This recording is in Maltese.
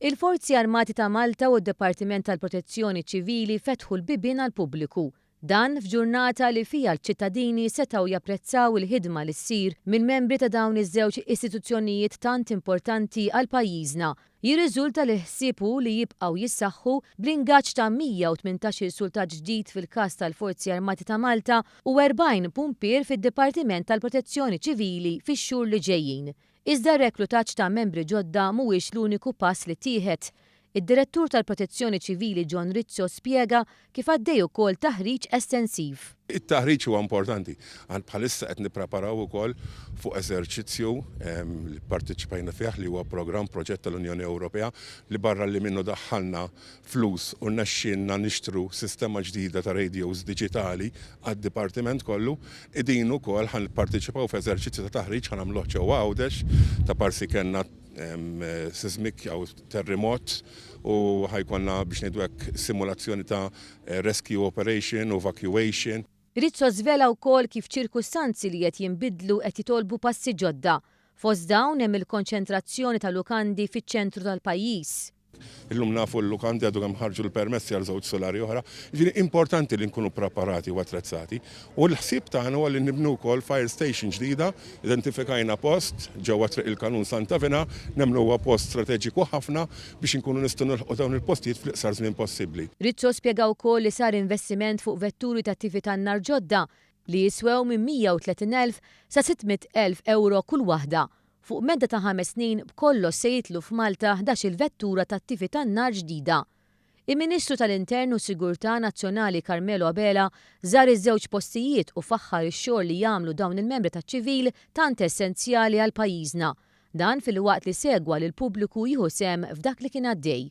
Il-Forzi Armati ta' Malta u d-Dipartiment tal-Protezzjoni Ċivili fetħu l-bibien għall-pubbliku. Dan f'ġurnata li fiha l-ċittadini setgħu japprezzaw il-ħidma li ssir mill-membri ta' dawn iż-żewġ istituzzjonijiet tant importanti għal pajjiżna. Jirriżulta li l-ħsieb hu li jibqgħu jissaħħu bl-ingaġġ ta' 118-il suldat ġdid fil-każ tal-Forzi Armati ta' Malta u 40 pumpier fid-Dipartiment tal-Protezzjoni Ċivili fix-xhur li ġejjin. Iżda r-reklutaġġ ta' membri ġodda mhuwiex l-uniku pass li ttieħed. Id-Direttur tal-Protezzjoni Ċivili John Rizzo spjega kif għaddej ukoll taħriġ estensiv. It-taħriġ huwa importanti. Aħna bħalissa qed nippreparaw ukoll fuq eżerċizzju li pparteċipajna fih li huwa programm proġett tal-Unjoni Ewropea li barra li minnu daħħalna flus u rnexxielna nixtru sistema ġdida ta' radios diġitali għad-dipartiment kollu. Qegħdin ukoll ħa nipparteċipaw f'eżerċizzju ta' taħriġ ħa nagħmluh ġewwa Għawdex ta' parsi kellna seismic jew terrimot u ħa jkollna biex ngħidu hekk simulazzjoni ta' rescue operation u evacuation. Rizzo żvela wkoll kif ċirkustanzi li qed jinbidlu qed jitolbu passi ġodda. Fost dawn hemm il-konċentrazzjoni ta' lukandi fiċ-ċentru tal-pajjiż. Illum nafu l-lukandi għadu kemm ħarġu l-permessi għal żewġ sulari oħra. Jiġifieri importanti li nkunu preparati u attrezzati. U l-ħsieb tagħna huwa li nibnu wkoll fire station ġdida, identifikajna post ġewwa Triq il-Kanun Santa Vina, nemmnu huwa post strateġiku ħafna biex inkunu nistgħu nilħqu dawn il-postijiet fl-iqsar żmien possibbli. Rizzo spjega wkoll li sar investiment fuq vetturi tat-tifi tan-nar ġodda li jiswew minn 130,000 sa 600,000 ewro kull waħda. Fuq medda ta' ħames snin b'kollox se jidħlu f'Malta 11-il vettura tat-tifi tan-nar ġdida. Il-Ministru tal-Intern u Sigurtà Nazzjonali Carmelo Abela żar iż-żewġ postijiet u faħħar ix-xogħol li jagħmlu dawn il-membri taċ-ċivil tant essenzjali għal pajjiżna. Dan filwaqt li segwa lill-pubbliku jieħu sehem f'dak li kien għaddej.